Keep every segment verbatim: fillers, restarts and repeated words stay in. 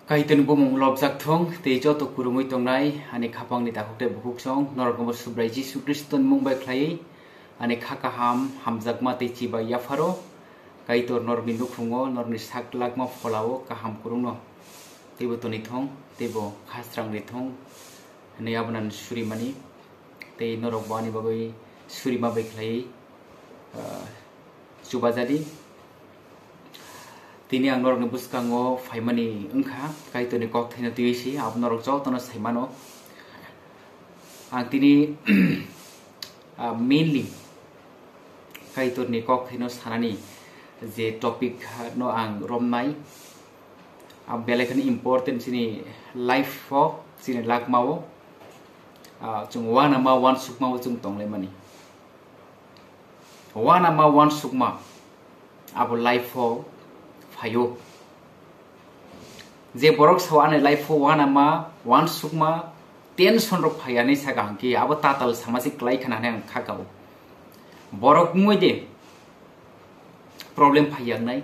Kaitorni bumung lobjak thung, tei joto kurungwi tongnai ani khapangni takhuk tei bukhuk song, norokno bo Subrai Jisu Khristoni mung bai khlaiwi ani kha kaham, hamjakma tei chibai yapharo. Kaitor norokni nukhungo, norokni sak lakma pholao kaham kurungno teibo toni thung, teibo khasrang ri thung hwnwi abono surimani. Tei norok bo ani bagwi surima bai khlaiwi, ah, chubajadi. Tini ang norokni bwskango phaimani wngkha, Kaitorni kokthaino twiwi se abo norok jotono sai mano. Ang tini, ah, mainly Kaitorni kokthaino sanani je topic no ang romnai, ah, belai kheno important chini life o, chini lakmao. Ah, chwng uanama uansukmao chwng tonglaimani. Uanama uansukma abo life o phaio. Je borok sao ani life o uanama uansukma tension rok phaiya hinwi saka hwnkhe abo tatal samajik kwlai khna hwnwi ang kha kao. Borok wngwi de problem phaiya wngnai.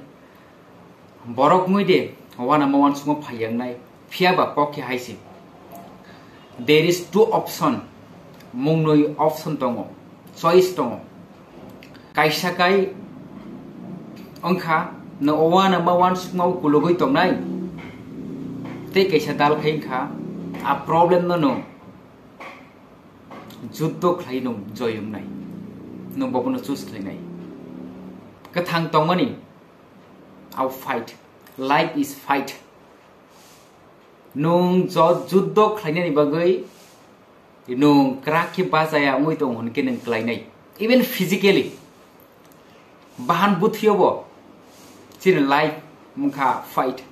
Borok wngwi de uanama uansukma phaiya wngnai. Phiya ba kok khe hai se. There is two option. Mungnwi option tongo. Choice tongo. Kaisa kai wngkha no uanama uansukma o kulugwi tongnai. Tei kaisa dal khai wngkha a problem no no juddo khlai nwng joy wngnai. Nwng bobono choose khlainai. Kwthang tongmani au fight. Life is fight. Nwng jo-, juddo khlainani bagwi nwng kwrak khe bachaya wngwi tongo hwn khe nwng klainai. Even physically. Bahan bwthwiyobo chini life wngkha fight.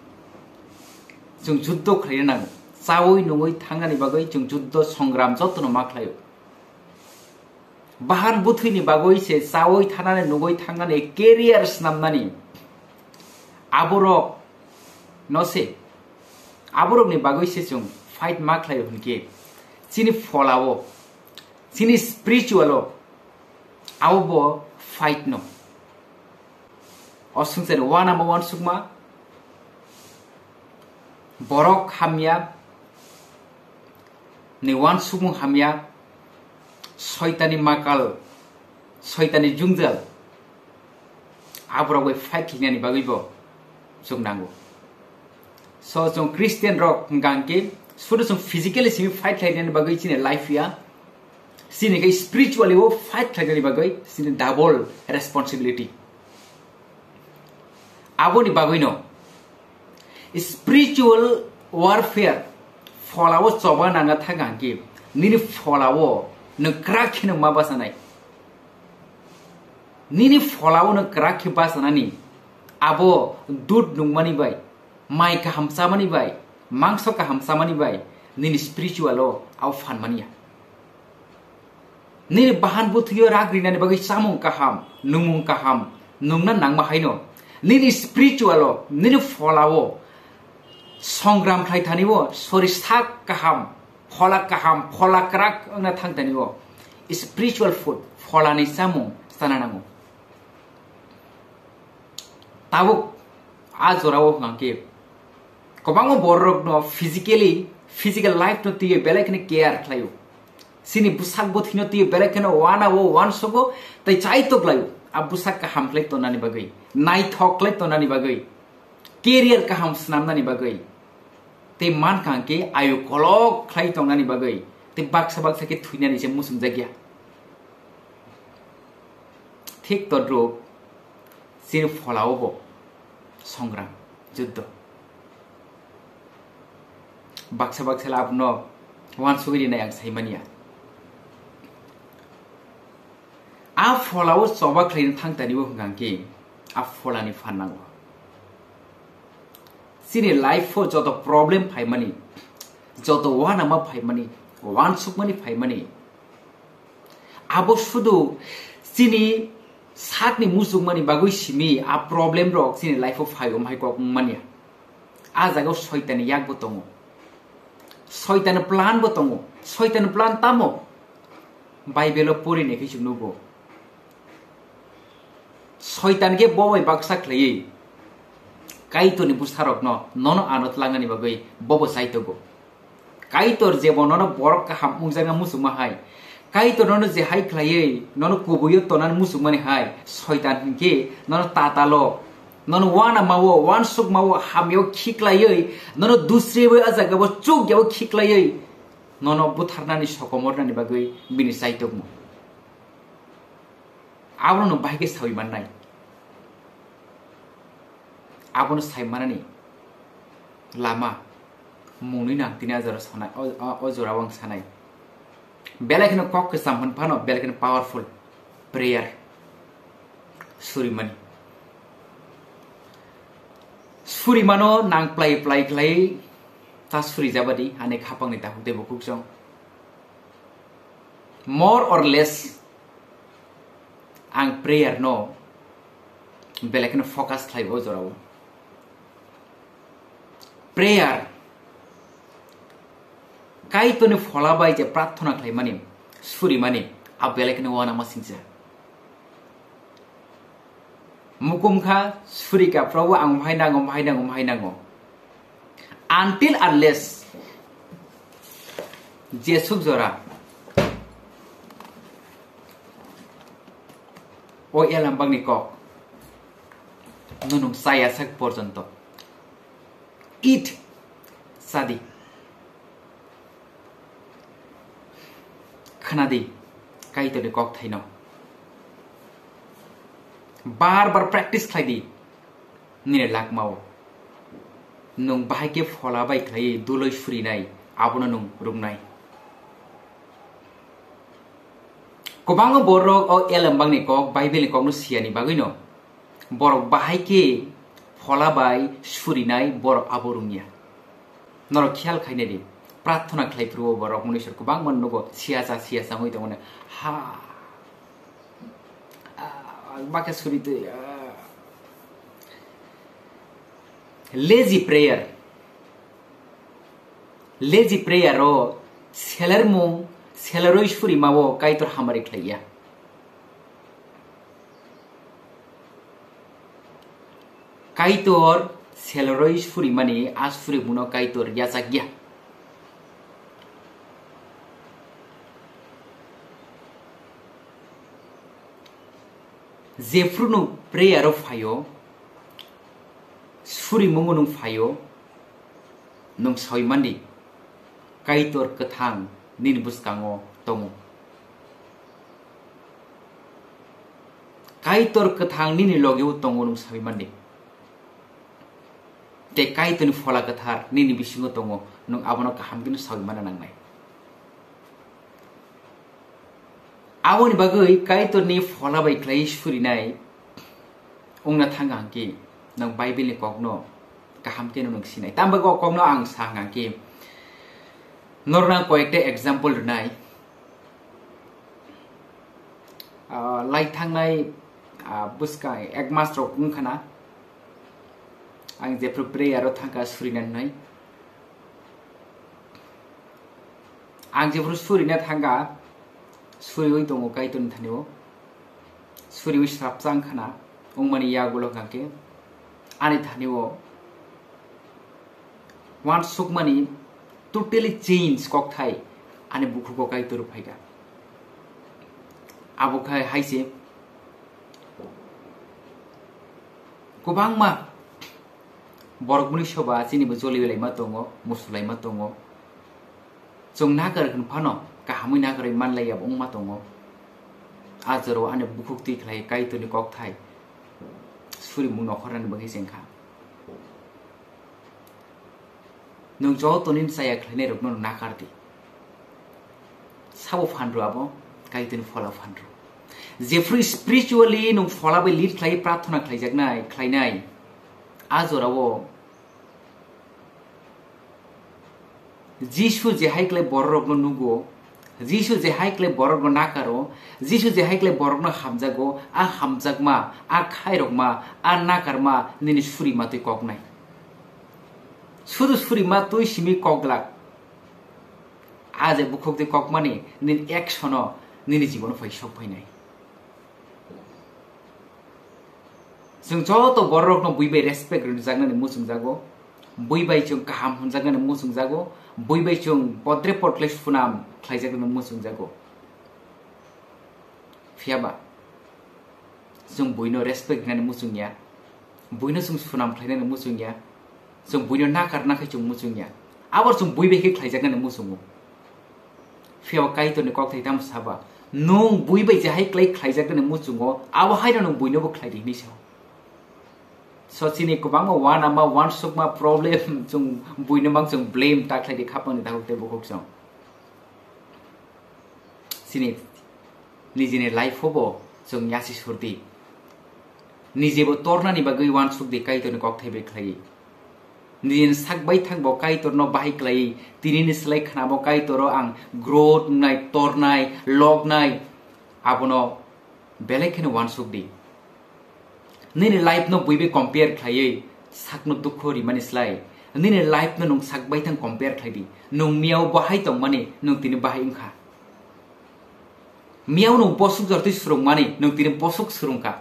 Chwng juddo khlaina nango. Chaui nungui thangnani bagwi chwng juddo songram jotono ma khlaio. Bahan bwthwini bagwi se chaui thanani nungui thangnani career snamnani aborok no se. Aborokni bagwi se chwng fight ma khlaio hwnkhe chini pholao, chini spiritual o abo bo fight no. O swngchar uanama uansukma, borok hamya, ni uansukmung hamya, soitani makal, soitani jwngjal, aborok bai fight khlainani bagwi bo chwng nango. So, chwng Christian rok hwnkha hwnkhe sudu chwng physically simi fight khlainani bagwi chini life ya, chini khe spiritually o fight khlainani bagwi chini double responsibility. Aboni bagwino spiritual warfare pholao choba nangna thang hwnkhe nini pholao nwng kwrak kheno ma bachanai. Nini pholao nwng kwrak khe bachanani abo dud nungmani bai, mai kaham chamani bai, mangso kaham chamani bai nini spiritual o abo phan manya. Nini bahan bwthwio rak rinani bagwi chamung kaham, nungmung kaham nungna nangma haino nini spiritual o, nini pholao songram khlai thani o, sori sak kaham, phola kaham, phola kwrak wngna thang thani o spiritual food, pholani chamung chana nango. Tabuk a jorao hwnkhe kwbangma bororokno physically, physical life no twiwi belai kheno care khlaio. Chini bwsak bwthwino twiwi belai kheno uanao uansugo tei chaitok laio. A bwsak kaham khlai tongnani bagwi, naithok khlai tongnani bagwi, career kaham swnamnani bagwi, tei mankha hwnkhe ayu kolok khlai tongnani bagwi, tei baksa baksa khe thwinani se muchungjakya. Thik todruk chini pholao bo songram, juddo. Baksa baksa labuno uansugwi rinai ang saimanya. A pholao choba khlaina thang tani bo hwnkha hwnkhe a pholani phan nango. Chini life o joto problem phaimani, joto uanama phaimani, uansukmani phaimani, abo sudu chini sakni muchungmani bagwi simi a problem rok chini life o phai om hai kok wngmanya. A jaga o soitani yak bo tongo, soitani plan bo tongo. Soitani plan tamo? Bible o pori naikhe chwng nugo. Soitan khe bo bai baksa khlaiwi Kaitorni bwsarokno nono ano tlangnani bagwi bobo chaitogo. Kaitor jebo nono borok kaham wngjakna muchungma hai, Kaitor nono je hai khlaiwi nono kubuio tonani muchungmani hai, Soitan hinkhe nono tatalo, nono uanamao, uansukmao, hamyao khiklaiwi, nono dusriwi, a jagao chukyao khiklaiwi nono butharnani, sokomornani bagwi bini chaitokmo. Abono nwng bahai khe saui mannai. Abono sai manani lama mungni nang tini a jora sanai, o, o, o jora o ang sanai. Belai kheno kok kwcham hwn phano belai kheno powerful prayer. Surimani. Surimano nang plai plai khlai ta suri jabadi ani khapangni takhuk tei bukhuk jong. More or less, ang prayer no belai kheno focus khlai o jorao. Prayer, Kaitorni phola bai je prarthana khlaimani, surimani, a belai kheno uanama singcha. Mukum kha suri ka, "Probu, ang mohai nango, mohai nango, mohai nango." Until unless jesuk jora o elambakni kok nunung chaya sak porjonto, eat, chadi, khnadi Kaitorni kokthaino. Bar bar practice khlai di. Nini lakmao nwng bahai khe phola bai khlaiwi duloi surinai, abono nwng ruknai. Kwbangma borok o elembakni kok, Bible ni kokno siyani bagwino borok bahai khe phola bai surinai, borok abo rungya. Norok khiyal khainai di, prarthana khlai phuru o borok mwnwi sor kwbangma nugo, siyasa siyasa wngwi tongmani. Ha. Ah, bakhe suri twi, ah. Lazy prayer. Lazy prayer o selermung, seleroi surimao Kaitor hamari khlaiya. Kaitor seleroi surimani a surimungno Kaitor yachakya. Jephru nwng prayer o phaio, surimungo nwng phaio, nwng saui mandi, Kaitor kwthang nini bwskango tongo. Kaitor kwthang nini logeo tongo, nwng saui mandi. Tei Kaitorni phola kwthar nini bisingo tongo, nwng abono kaham kheno saui manna nangnai. Aboni bagwi Kaitorni phola bai khlai surinai wngna thang hwnkhe, nwng Bible ni kokno kaham kheno nwng sinai. Tamo bagwi o kokno ang sa hwnkhe, norna koyekta example rwnai. Ah, lai thangnai, ah, bwskang ek mas rok wngkha na, ang jephru prayer o thangkha surina hwnwi. Ang jephru surina thangkha, suriwi tongo Kaitorni thani o. Suriwi srapsa wngkha na, wngmani yagulo hwnkha khe ani thani o uansukmani totally change kokthai ani bukhugo Kaitor phaikha. Abo khai hai se kwbangma borokmani soba chini bo joliwi laima tongo, musu laima tongo. Chwng nakarwi hwn phano kahamwi nakarwi manlaiya bo wngma tongo. A jorao ani bukhuk twi khlai Kaitorni kokthai surimung nokhornani bagwi chengkha. Nwng joto nini chaya khlainairokno nwng nakar di. Sabo phan rw abo, Kaitorni phola phan rw. Jephru spiritually nwng phola bai lead khlai, prarthana khlaijaknai, khlainai, a jorao Jisu je hai khlai bororokno nugo, Jisu je hai khlai borokno nakaro, Jisu je hai khlai borokno hamjago, a hamjakma, a khairokma, a nakarma nini surima twi koknai. Sudu surima twi simi kok glak. A je bukhuk twi kokmani nini action-o nini jibono phai sok phainai. Chwng joto bororokno bui bai respect rwjaknani muchungjago, bui bai chwng kaham hwnjaknani muchungjago, bui bai chwng podre podle sunam khlaijaknani muchungjago. Phiyaba chwng buino respect rwnani muchungya, buino chwng sunam khlainani muchungya, chwng buino nakar nakhai chwng muchungya, abo chwng bui bai khe khlaijaknani muchungo. Phiyaba Kaitorni kokthai tamo saba, nwng bui bai jahai klai khlaijaknani muchungo, abo haino nwng buinobo khlai di hinwi sao. So chini kwbangma uanama, uansukma, problem, chwng buino mang chwng blame ta khlai di khapangni dakhuk tei bukhuk chwng. Chini nijini life-o bo chwng yasi sur di. Nijebo tornani bagwi uansuk di Kaitorni kokthai bai khlai. Nijini sak baithang bo Kaitorno bahai khlai, tinini slai khnabo Kaitoro ang growth wngnai, tornai, lognai, abono belai kheno uansuk di. Nini life no bui bai compare khlaiwi sakno dukhu rimani slai, nini life no nwng sak baithang compare khlai di. Nwng miyao bahai tongmani nwng tini bahai wngkha. Miyao nwng bosok jortwi swrwngmani nwng tini bosok swrwngkha.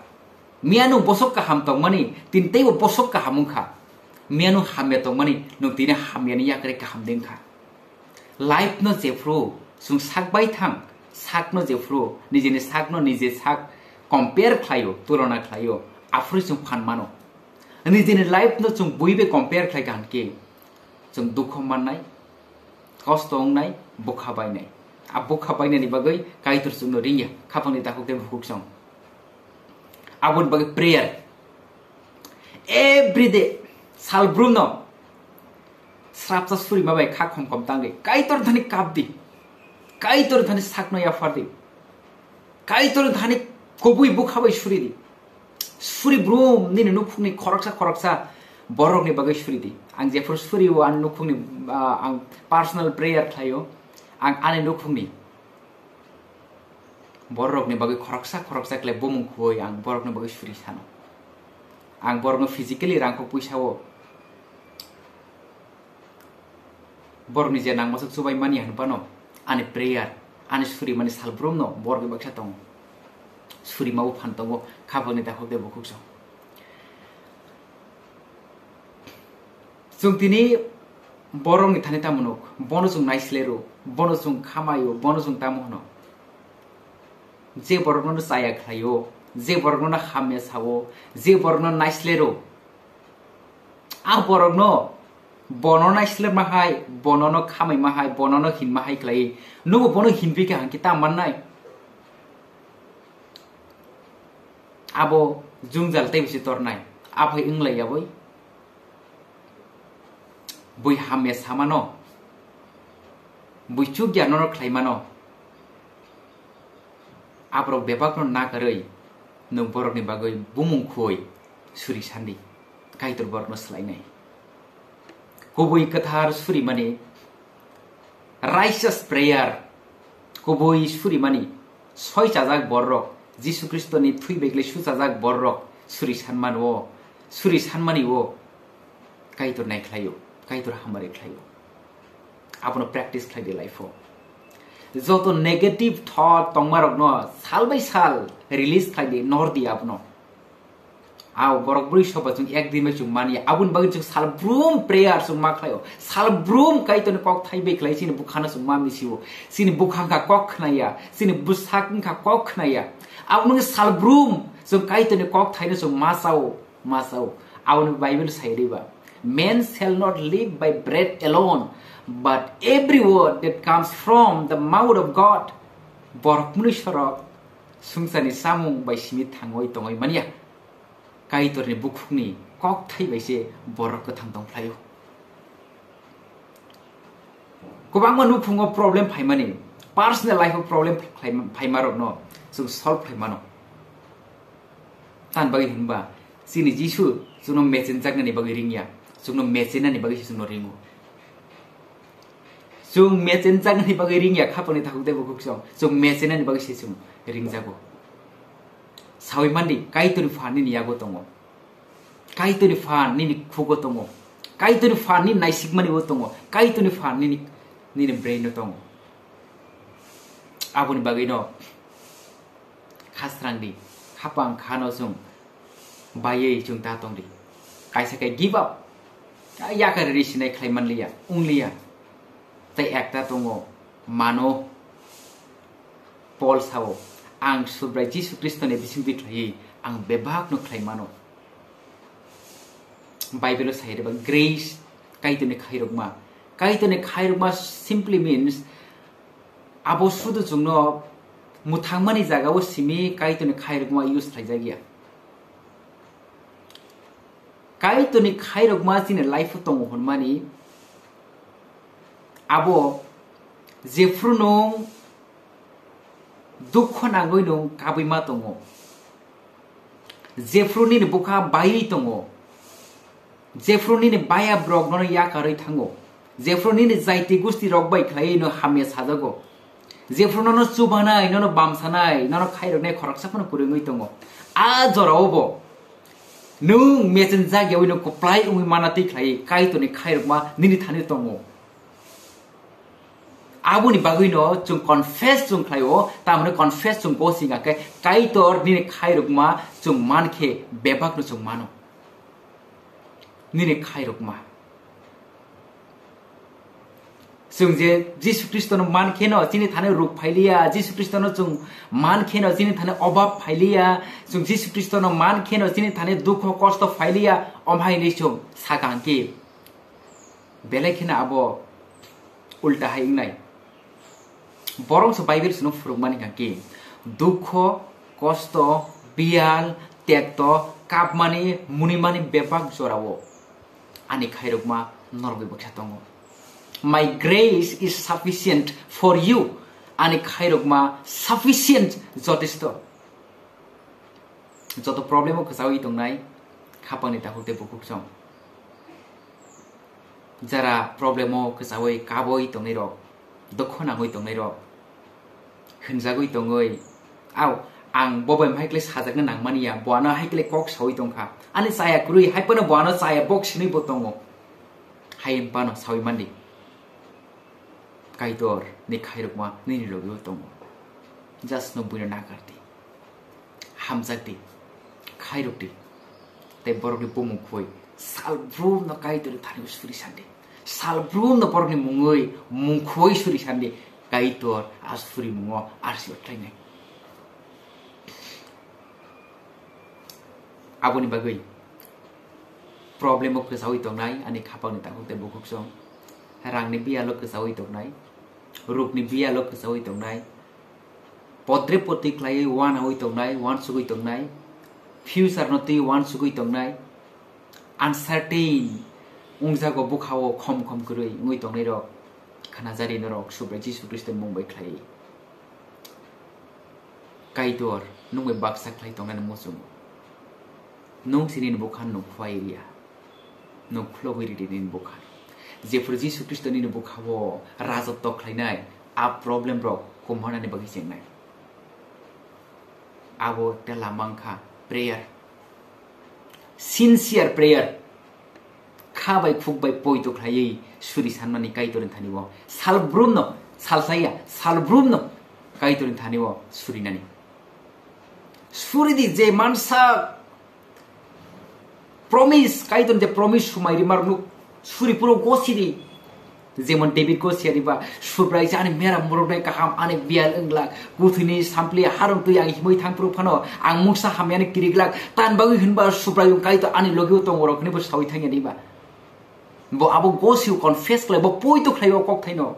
Miya nwng bosok kaham tongmani tini teibo bosok kaham wngkha. Miya nwng hamya tongmani nwng tini hamyani yakre kaham de wngkha. Life no jephru chwng sak baithang, sakno jephru nijini sakno nije sak compare khlaio, tulona khlaio, aphuru chwng phan mano. Nijini life no chwng bui bai compare khlai kha hwnkhe chwng dukho mannai, kosto wngnai, bukha bainai. A bukha bainani bagwi Kaitor chwngno ringya, khapangni dakhuk tei bukhuk chwng. Aboni bagwi prayer. Every day, salbrumno srapsa suri ma bai kha khom khom tangwi Kaitor thani kap di. Kaitor thani sakno yaphar di. Kaitor thani kubui bukha bai suri di. Suri brum nini nukhungni khoroksa khoroksa borokni bagwi suri di. Ang jephuru suri o ang nukhungni, ah, ang personal prayer khlaio. Ang ani nukhungni borokni bagwi khoroksa khoroksa khlai bumung khuwi ang borokni bagwi suri sano. Ang borokno physically rangkho puisa o borokni je nangmasuk chubai mani hwn phano ani prayer, ani suri mani salbrumno borokni baksa tongo. Suri ma bo phan tongo, khapangni dakhuk tei bukhuk chwng. Chwng tini borokni thani tamo nuk, bono chwng naisleru, bono chwng khamaio, bono chwng tamo hwno. Je borokno chaya khlaio, je borokno hamya sao, je borokno naisleru, a borokno bono naislerma hai, bonono khamaima hai, bonono hinma hai khlai, nubo bono hinphi kha hwnkhe ta mannai? Abo jwngjal tei bisi tornai, aphai wnglai yaboi. Bui hamya samano, bui chukya nono khlaimano, aborok bebakno nakarwi nwng borokni bagwi bumung khuwi suri sandi, Kaitor borokno swlainai. Kubui kwthar surimani, righteous prayer, kubui surimani, soi chajak borok, Jisu Khristoni thwi begle suchajak borok suri sanmano, suri sanmani o Kaitor nai khlaio, Kaitor hamari khlaio. Abono practice khlai di life o. Joto negative thought tongmarokno sal bai sal release khlai di, nor di abono. Ao borok bwrwi soba chwng ek din bai chwng manya, aboni bagwi chwng salbrum prayer chwng ma khlaio, salbrum Kaitorni kok thai bai khlai chini bukhano chwng ma misio, chini bukha wngkha kok khnaya, chini bwsak wngkha kok khnaya, aboni salbrum chwng Kaitorni kok thaino chwng ma chao, ma chao. Aboni Bible sai riba, "Man shall not live by bread alone, but every word that comes from the mouth of God." Borok mwnwi sorok swngcharni chamung bai simi thangwi tongwi manya. Kaitorni bukhukni kok thai bai se borok kwthang tong phlaio. Kwbangma nukhungo problem phaimani, personal life o problem phaima, phaimarokno chwng solve khlai mano. Tan bagwi hinba chini Jisu chwngno mechenjaknani bagwi ringya, chwngno mechenani bagwi se chwngno ringo. Chwng mechenjaknani bagwi ringya, khapangni takhuk tei bukhuk chwng. Chwng mechenani bagwi se chwng ringjago. Sawi mandi, Kaitorni phan nini yago tongo. Kaitorni phan nini khugo tongo. Kaitorni phan nini naisikmani o tongo. Kaitorni phan nini, nini brain o tongo. Aboni bagwino khasrang di, khapang khano chwng Baiwi chwng ta tongdi. Kaisa khe give up. Yakari ri sinai khlai manliya, wngliya. Tei ekta tongo, mano. Paul sao, "Ang Subrai Jisu Khristoni bisingtwi khlaiwi ang bebakno khlai mano." Bible-o sai rwba grace, Kaitorni khairokma. Kaitorni khairokma simply means abo sudu chwngno mwthangmani jagao simi Kaitorni khairokma use khlaijak ya. Kaitorni khairokma chini life-o tongo hwnmani abo jephru nwng dukho nangwi nwng kabwi ma tongo, jephru nini bwkha baiwi tongo, jephru nini baya borok nono yakarwi thango, jephru nini jaiti gusti rok bai khlaiwi no hamya sajago, jephru nono chubanai, nono bamsanai, nono khairoknai khoroksa phano kwrwngwi tongo, a jorao bo nwng mechenjak yawi no kwplai wngwi mana twi khlaiwi Kaitorni khairokma nini thani tongo. Aboni bagwino chwng confess chwng khlaio, tamoni confess chwng gosing khe Kaitor nini khairokma chwng mankhe bebakno chwng mano. Nini khairokma. Chwng je Jisu Khristono mankheno chini thani ruk phailiya, Jisu Khristono chwng mankheno chini thani obab phailiya, chwng Jisu Khristono mankheno chini thani dukho kosto phailiya, omhaini chwng sakang khe. Belai kheno abo ulta hai wngnai. Borok se Bible sino phwrwngmani hwnkha khe, dukho, kosto, biyal, tekto, kapmani, munimani bebak jorao ani khairokma norogwi baksa tongo. "My grace is sufficient for you." Ani khairokma sufficient, jotesto. Joto problem o kwchawi tongnai, khapangni takhuk tei bukhuk chwng. Jara problem o kwchawi kabwi tongnai rok, dukho nangwi tongnai rok, hwnjagwi tongwi, "Au, ang bo bai hai kle sajakna nangmani ya, bo ano hai kle kok sawi tongkha. Ani chaya kwrwi, hai phano bo ano chaya bok sinwi bo tongo." Hai phano sawi mandi. Kaitor ni khairokma nini logi o tongo. Just no buino nakardi. Hamjakdi, khairokdi, tei borokni bumung khui salbrumno Kaitorni thani suri sandi. Salbrumno borokni mungwi mung khui suri sandi, Kaitor a surimungo arsi otlainai. Aboni bagwi problem o kwchawi tongnai ani khapangni takhuk tei bukhuk chwng, rangni biyalo kwchawi tongnai, rukni biyalo kwchawi tongnai, podre potwi khlaiwi wanawi tongnai, wansugwi tongnai, future no twi wansugwi tongnai, uncertain wngjago bwkhao khom khom kwrwi wngwi tongnai rok, khnajari norok Subrai Jisu Khristo mung bai khlaiwi. Kaitor nwng bai baksa khlai tongnani muchungo. Nwng se nini bwkha nwng khuai riya. Nwng khulogwi ridi nini bwkha. Jephru Jisu Khristo nini bwkha-o rajotw khlainai, a problem rok kumarnani bagwi chengnai. Abo tei lama wngkha prayer. Sincere prayer. Kha bai khuk bai poito khlaiwi suri sanmani Kaitorni thani-o. Salbrumno, salsaya, salbrumno Kaitorni thani-o surinani. Suridi je mansa promise, Kaitorni je promise sumai rimar nuk suri puro gosidi. Jemon David gosiya riba, Subrai se ani mera muroknai kaham, ani biyal wnglak, kuthwini sampli harong twi ang himwi thang phuru phano, ang mungsa hamyani kiriglak, tan bagwi hinba Subrai wng Kaitor ani logi-o tongo rok hinwi bo sawi thangya diba. Bo abo gosiu confess khlai, bo poito khlai o kok thaino.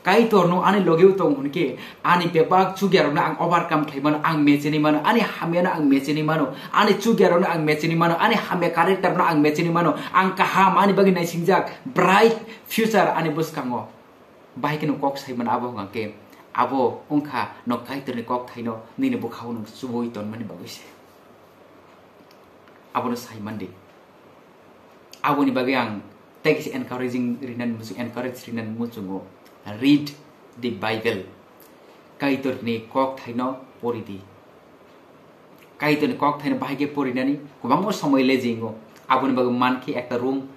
Kaitor no ani logi-o tong hwn khe, ani bebak chukya rokno ang overcome khlai mano, ang mecheni mano, ani hamya no ang mecheni mano, ani chukya rokno ang mecheni mano, ani hamya character no ang mecheni mano, ang kaham, ani bagwi naisingjak, bright future ani bwskango. Bahai kheno kok sai mano abo hwnkha khe, abo wngkha no Kaitor ni kok thaino nini bwkhao nwng chubui tonmani bagwi se. Abono sai mandi. Aboni bagwi ang tei kisa encouraging rinani muchung, encourage rinani muchungo, read the Bible. Kaitorni kok thaino pori di. Kaitorni kok thaino bahai khe porinani kwbangma somoi lejingo. Aboni bagwi mankhe ekta room,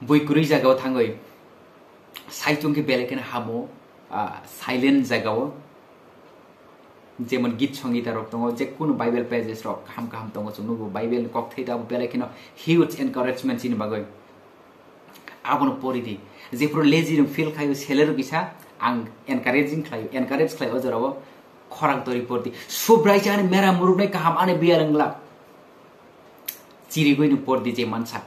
bui kwrwi jagao thangwi saichung khe belai kheno hamo, ah, silent jagao. Jemon git songita rok tongo, je kunu Bible pages rok kaham kaham tongo, chwng nugo Bible ni kokthai ta abo belai kheno huge encouragement chini bagwi. Abono pori di. Jephuru lazy rok feel khlaio, selero kisa ang encouraging khlaio, encourage khlaio o jorao khorang tori pori di. Subrai se ani mera muruknai kaham ani biyal wngla. Chirigwi no pori di je mansak.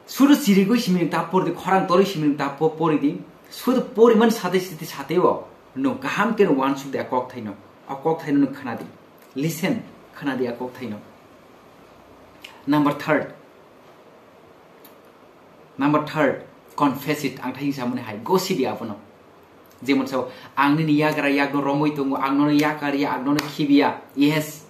Sudu chirigwi simi ta pori di, khorang tori simi ta po-, pori di. Sudu poriman sate sate sate o no kaham keno wansuk de a kokthai no. A kokthai no khna di. Listen, khna di a kokthai no. Number third. Number third, confess it. Ang thai samani hai gosi di abono. Jemon sao, ang nini yagra yagno romwi tongo, ang nono yakar ya, ang nono khibiya. Yes.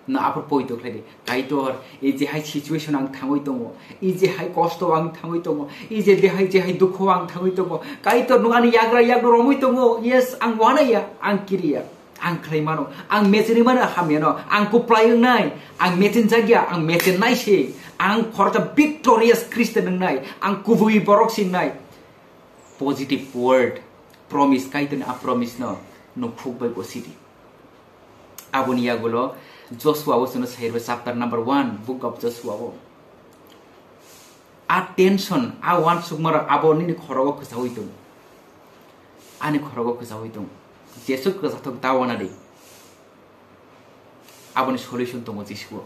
No apor poito khlai di. Kaitor, e je hai situation ang thangwi tongo, e je hai kosto ang thangwi tongo, e je de hai je hai dukho ang thangwi tongo. Kaitor, nung ani yagra yagno romwi tongo. Yes, ang wanaya, ang kiriya. Ang khlai mano, ang mechenwi mano hamyano, ang kuplai wngnai, ang mechenjakya, ang mechenai se, ang khoroksa victorious Christian wngnai, ang kubui borok se wngnai. Positive word, promise, Kaitorni a promise no nukhuk bai gosidi. Aboni yagulo Joshua o chwngno sairba chapter number one, book of Joshua o. A tension, a wansukmarok abo nini khorogo kwchaui tongo. Ani khorogo kwchaui tongo. Jesu kwchathok ta wana di. Aboni solution tongo Jisuo.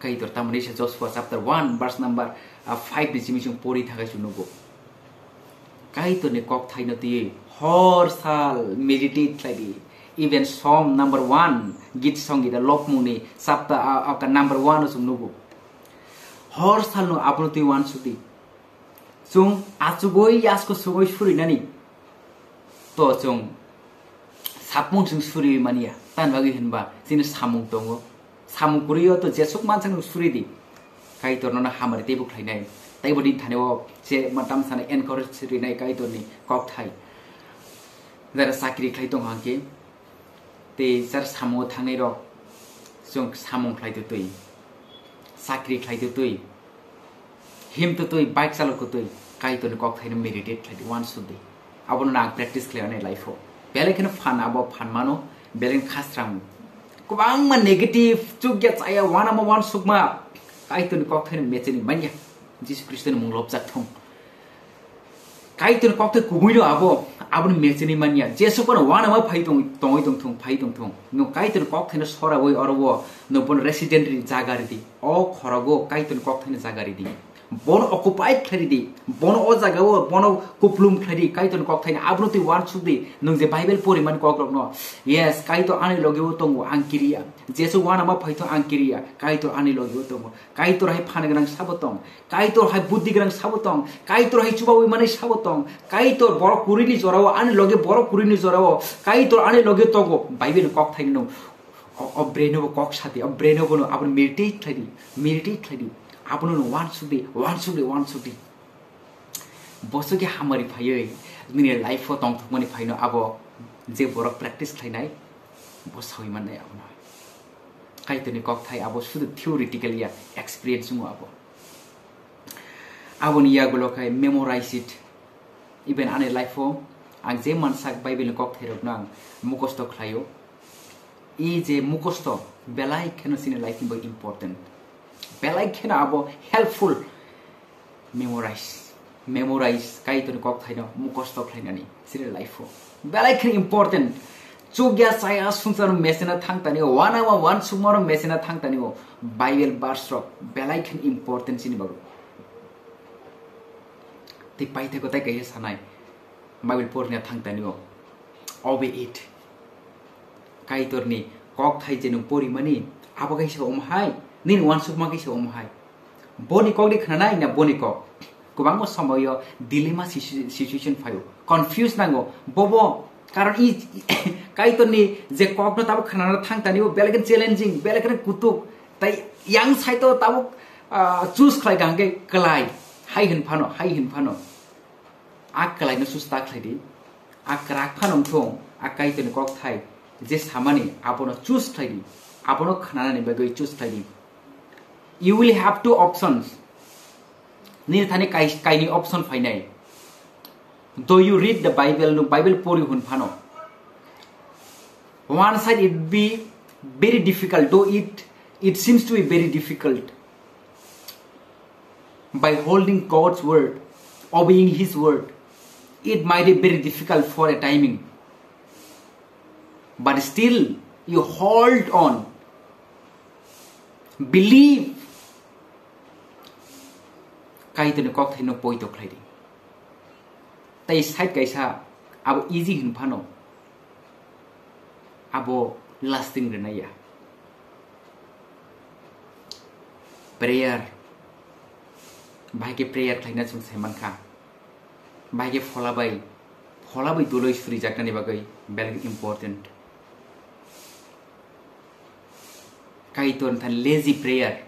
Kaitor tamoni se Joshua chapter one verse number, ah, five ni simi chwng pori thakai chwng nugo. Kaitorni kokthaino twi hor sal meditate khlai di. Even Psalm number one, Git Songita lobmungni chapter, ah, ah, number one o chwng nugo. Hor salno abono twi wansuk di. Chwng achugwi yasko sugwi surinani. To chwng sapmung chwng suriwi manya. Tan bagwi hinba chini samung tongo. Samung kwrwio to jesuk mansa nwng suri di. Kaitor nono hamari teibo khlainai. Teibo din thani o se matam sana encourage rinai Kaitorni kokthai. Jara chakri khlai tongo hangke. Tei jar samungo thangnai rok chwng samung khlai twi twi, chakri khlai twi twi, him twi twi, bike chalok twi twi, Kaitorni kokthaino meditate khlai di, wansuk di. Abono ang practice khlai ani life o. Belai kheno phan abo phan mano, belai khasrang. Kwbangma negative, chukya chaya, wanama wansukma, Kaitorni kokthaino mecheni manya. Jisu Khristoni mung lobjak thung. Kaitor kokthai kubuino abo, aboni mecheni manya. Jesu kono wanama phai tong, tongoi tong thung, phai tong thung. No Kaitor kokthaino sorawi oro o, no bono resident ri jaga ridi. O khorogo Kaitor kokthaino jaga ridi. Bono occupied khlai ridi. Bono o jaga o, bono kuplum khlai di. Kaitor kokthaino abono twi wansuk di. Nung je Bible pori man kokrok no. Yes, Kaitor ani loge o tongo, ang kiriya. Jesu wanama phai thung, ang kiriya. Kaitor ani loge o tongo. Kaitor hai phan gwnang sabo tong. Kaitor hai buddhi gwnang sabo tong, Kaitor hai chubawi manai sabo tong, Kaitor borok kurini jorao, ani loge borok kurini jorao, Kaitor ani loge togo, Bible ni kok thaino. O, o brain o kok sati, o brain o bono aboni meditate khlai di, meditate khlai di, abono no wansuk di, wansuk di, wansuk di. Boso khe hamari phaiwi, nini life o tongthokmani phaino abo je borok practice khlainai, bo sawi mannai abono. Kaitorni kokthai abo sudu theoretical ya, experience wngo abo. Aboni yagulo khai memorize it. Even ani life o ang je mansak Bible ni kokthairokno ang mukhosto khlaio. I je mukhosto belai kheno chini life ni bagwi important. Belai kheno abo helpful. Memorize, memorize, Kaitorni kokthaino mukhosto khlainani chini life o. Belai kheno important. Chukya chaya sungsaro mechena thangtani o, wanama wansukmaro mechena thangtani o, Bible verse rok belai kheno important chini bagwi. Tei paithakgo tai kaisa sanai, Bible porina thangtani o, obey it. Kaitorni kokthai je nwng porimani, abo kaisa omo hai, nini wansukma kaisa omo hai. Boni kok ni khnanai na boni kok? Kwbangma somoyo dilemma situ-, situation phaio, confuse nango, bobo karon i Kaitorni je kokno tabuk khnana thangtani o belai khe challenging, belai khe kutuk, tai yang side o tabuk, ah, choose khlai kha hwnkhe kwlai, hai hwn phano, hai hwn phano. A kwlaino choose ta khlai di. A kwrak phano wng thung, a Kaitorni kokthai je samani abono choose khlai di. Abono khnanani bagwi choose khlai di. You will have two options. Nini thani kai-, kaini option phainai. Do you read the Bible? Nwng Bible pori hwn phano. One side it be very difficult, though it it seems to be very difficult. By holding God's word, obeying His word, it might be very difficult for a timing. But still, you hold on. Believe. Kaitorni kokthaino poito khlai di. Tai side kaisa abo easy hin phano. Abo lasting rwnai ya. Prayer. Bahai khe prayer khlaina chwng sai mankha. Bahai khe phola bai, phola bai duloi surijaknani bagwi very important. Kaitor thani lazy prayer,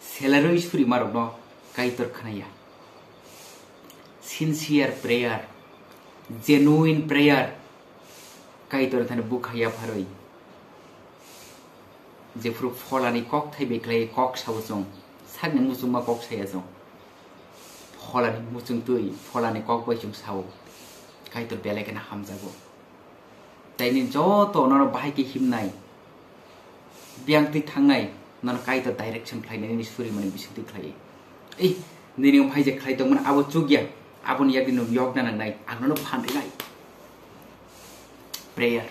selarwi suri marokno Kaitor khnaya. Sincere prayer, genuine prayer, Kaitor thani bukha yapharwi. Jephuru pholani kok thai bai khlai kok sao chwng, sakni muchungma kok saya chwng. Pholani muchung twi, pholani kok bai chwng sao. Kaitor belai kheno hamjago. Taini joto nono bahai khe himnai, biyang twi thangnai, nono Kaitor direction khlainai, nini surimani bisingtwi khlai. Ei, nini wng phai je khlai tongmani abo chukya, aboni yakni nwng yokna nangnai, ang nono phan rinai. Prayer.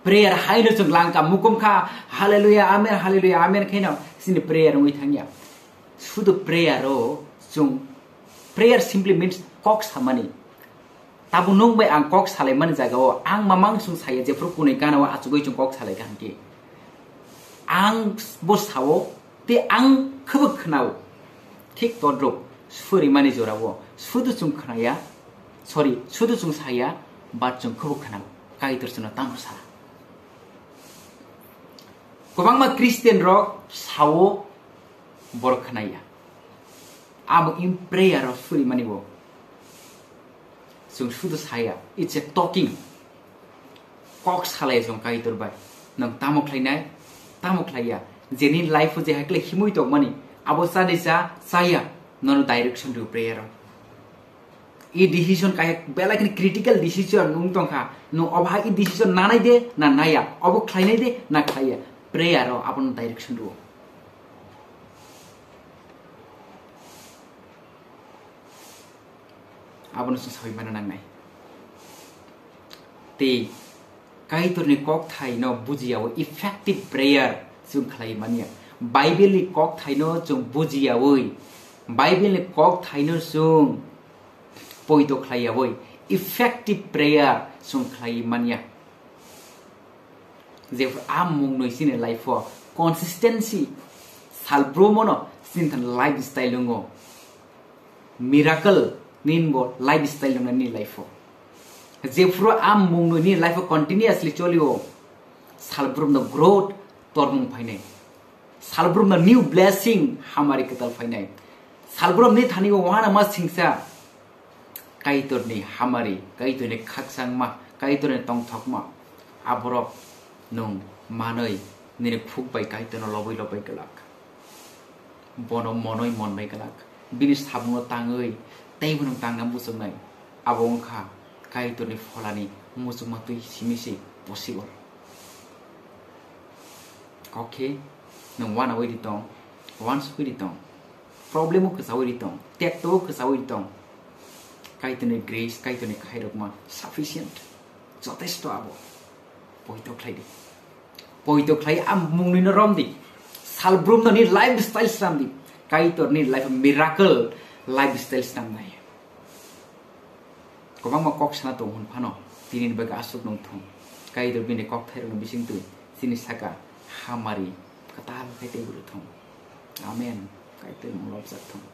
Prayer haino chwng langka mukum kha, hallelujah, amen, hallelujah, amen khaino chini prayer wngwi thangya. Sudu prayer o chwng, prayer simply means kok samani. Tabuk nwng bai ang kok salaimani jagao ang mamang chwng saya, jephuru kunui gana o achugwi chwng kok salai kha hwnkhe. Ang bo sao, tei ang khwbo khnao. Thik todruk, surimani jorao sudu chwng khnaya, sorry, sudu chwng saya, but chwng khwbo khnao. Kaitor chwngno tamo sa. Kwbangma Christian rok sao, borok khnaya. Abo in prayer o surimani bo. Chwng sudu saya, it's a talking. Kok salai chwng Kaitor bai. Nwng tamo khlainai, tamo khlaiya. Jeni life o je hakle himui tongmani, abo chani cha, chaya, nono direction rw prayer o. I decision kaya belai kheno critical decision wng tongkha. Nwng obo hai i decision nanai de, na naya. Obo khlainai de, na khlaiya. Prayer o abono direction rw. Abono chwng sawi mana nangnai. Tei Kaitorni kokthaino bujiyawi effective prayer chwng khlai manya. Bible ni kokthaino chwng bujiyawi, Bible ni kokthaino chwng poito khlaiyawi effective prayer chwng khlai manya. Jephuru a mungnwi chini life o consistency, salbrumono chini thani lifestyle wngo. Miracle nini bo lifestyle wngnani life o. Jephuru a mungnwi nini life o continuously cholio, salbrumno growth tormung phainai. Salbrumno new blessing hamari kwtal phainai. Salbrumni thani o uanama singsa Kaitorni hamari, Kaitorni khakchangma, Kaitorni tongthokma, aborok nwng manwi nini khuk bai Kaitorno lobwi lobwi glak. Bono monwi monbai glak. Bini samungno tangwi teibo nwng tangna muchungnai. Abo wngkha Kaitorni pholani muchungma twi simi se possible. Kok khe nwng uanaui ri tong, uansukwi ri tong, problemo kwchaui ri tong, tekto kwchaui ri tong. Kaitorni grace, Kaitorni khairokma sufficient, jotesto abo. Poito khlai di. Poito khlai a mungnwino rom di. Salbrumno ni lifestyle swnam di. Kaitorni life miracle lifestyle swnamnai. Kwbangma kok sana tong hwn phano, tinini bagwi aswk nung thung. Kaitor bini kokthairokni bisingtwi chini saka hamari kwtal khe tei bwrwi thung. Amen. Kaitor mung lobjak thung.